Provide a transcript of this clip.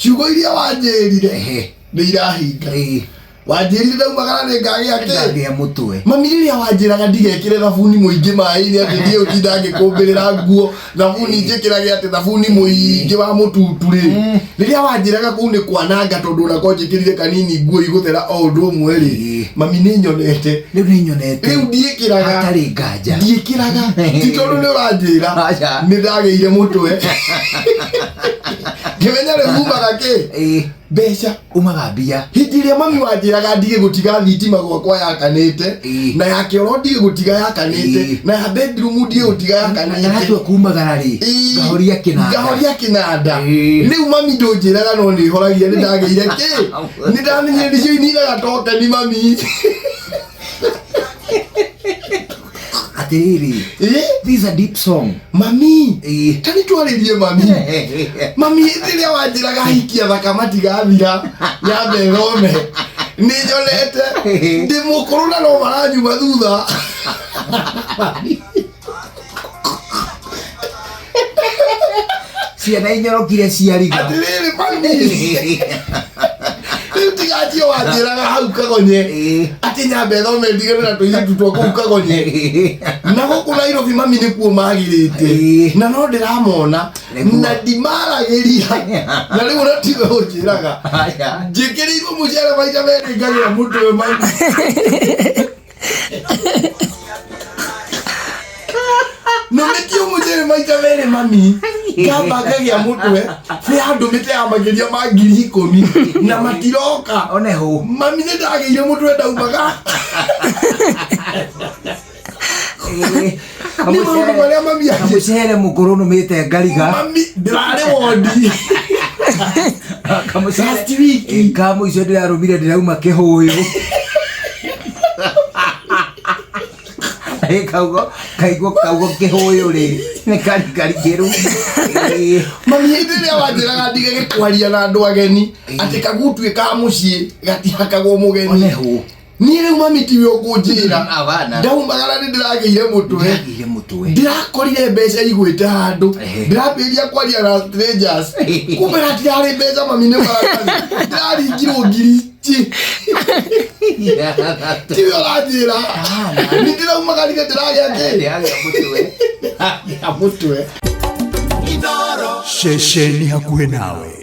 Ciugo iria wanjĩrire nĩ irahinga. Wanjĩrire ndaumagara nĩ ngagĩa kĩ? Ngagĩa mũtwe. Mami, rĩrĩa wanjĩraga ndigekĩre thabuni mũingĩ maĩ-inĩ, atĩ thiĩ ũtinda ngĩkũmbĩrĩra nguo thabuni, njĩkĩrage atĩ thabuni mũingĩ wa mũtutu rĩ, rĩrĩa wanjĩraga kũu nĩ kwananga tondũ onako njĩkĩrire kanini nguo igũthera o ũndũ ũmwe rĩ, mami, nĩ nyonete. Rĩu nĩ nyonete. Rĩu ndiĩkĩraga. Hatarĩ nganja. Ndiĩkĩraga, ti tondũ nĩ ũranjĩra. Aca. Nĩ ndagĩire mũtwe, ngĩmenya rĩu umaga kĩ? Mbeca. Umaga mbia. Hĩndĩ ĩrĩa mami wanjĩraga ndige gũtiga thitima gwakwa yakanĩte, na ya kĩoro ndige gũtiga yakanĩte, na ya bedroom ndige gũtiga yakanĩte. Na natua kumagara rĩ, ngahoria kĩnanda. Ngahoria kĩnanda. Rĩu mami, ndũnjĩraga no nĩ horagia. Nĩ ndagĩire kĩ? Nĩ ndamenyire nĩcio ininaga tokeni, mami. Atĩrĩrĩ, this is a deep song. Mami, ta nĩ twarĩrie, mami. Mami, hĩndĩ ĩrĩa wanjĩraga hikia thaka matigathira, nyambe thome, nĩ nyonete ndĩ mũkũrũ na no maranyuma thutha. Ciana inyorokire ciariga. Atĩrĩrĩ mami, rĩu tiganjio wanjĩraga hau kagonye atĩ nyambe thome ndigane na tũirĩtu twa kũu kagonye na gũkũ Nairobi. Mami, nĩkuo magĩrĩte. Na no ndĩramona. Nĩguo. Na ndimaragĩria, na rĩu ona tiwe ũnjĩraga. Aca. Njĩkĩrĩirwo mũcere maita merĩ ngagĩa mũtwe, mami. Nũmĩtie mũcere maita merĩ, mami, ngamba ngagĩa mũtwe. Nĩ andũmĩte ya makĩria ma 10,000 na matiroka. One hũ. Mami, nĩ ndagĩire mũtwe, ndaumaga nĩ maũndũ marĩa mami anjĩ. Kamũcere mũkũrũ nũmĩte ngariga. Mami, ndĩrarĩ wondi Kamũcere last week. Ka mũico ndĩrarũmire ndĩrauma kĩhũyũ. Kaugo kaigwo kaugo kĩhũyũ rĩ, nĩ karikarikĩru. Mami, hĩndĩ ĩrĩa wanjĩraga ndige gĩkwaria na andũ ageni, atĩ kagutuĩ ka mũciĩ gatihakagwo mũgeni, One hũ. Niĩ rĩu, mami, tiwe ũkũnjĩra. Abana. Ndaumagara nĩ ndĩragĩire mũtwe. Ndĩragĩire mũtwe. Ndĩrakorire mbeca igwĩte handũ. Ndĩrambĩrĩria kwaria na strangers, kumbe hatirarĩ mbeca, mami, nĩ maratathi. Ndĩraringirwo ngiri ici, tiwe ũranjĩra. Nĩ ndĩraumagarire, ndĩragĩa kĩ? Ndĩragĩa mũtwe. Ndĩragĩa mũtwe. Ceceni hakuhĩ nawe.